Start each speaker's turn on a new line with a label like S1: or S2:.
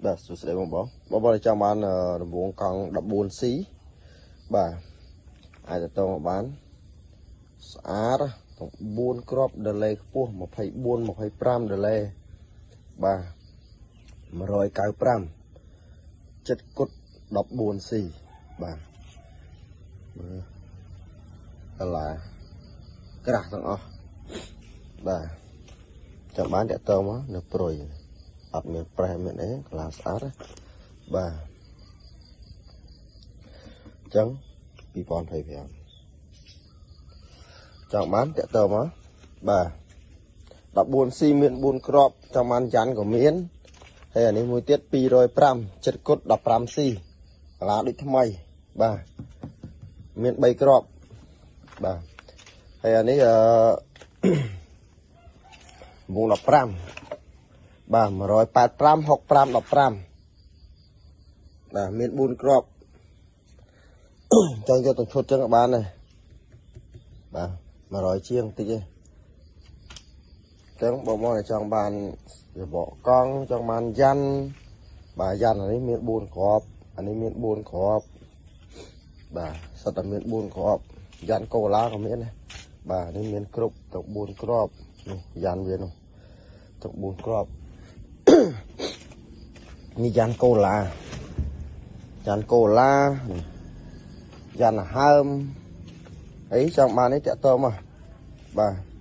S1: បាទសួស្តីបងបងបងបងចង់បានរង្វង់កង់ 14C បាទអាចទៅតមកបានស្អាតទាំង4គ្រាប់ delay ខ្ពស់24 25 delay បាទ195ចិត្តគុត 14C បាទមើលកាឡាក្រាស់ទាំងអស់បាទចាំបានតាក់តងមកនៅព្រុយអត់មានប្រេះមានអីកាឡាស្អាតបាទអញ្ចឹង2025ចង់បានតាក់តងមកបាទ 14C មាន4គ្រាប់ចង់បានយ៉ាន់ក៏មានហើយអានេះមួយទៀត205ចិត្តគុត 15C កាឡាដូចថ្មីបាទមាន3គ្រាប់បាទហើយអានេះអឺវង15បាទ185 65 15បាទមាន4គ្រាប់ចង់យកទាំងឈុតចឹងក៏បានដែរបាទ100ជាងតិចទេចឹងបងបងចង់បានរបកកង់ចង់បានយ៉ាន់បាទយ៉ាន់អានេះមាន4គ្រាប់អានេះមាន4គ្រាប់បាទសុទ្ធតែមាន4គ្រាប់យ៉ាន់កូឡាក៏មានដែរបាទនេះមានគ្រប់ទាំង4គ្រាប់នោះយ៉ាន់វានោះទាំង4គ្រាប់នេះយ៉ាន់កូឡាយ៉ាន់កូឡាយ៉ាន់ហើមអីចង់បាននេះតាក់តមកបាទ។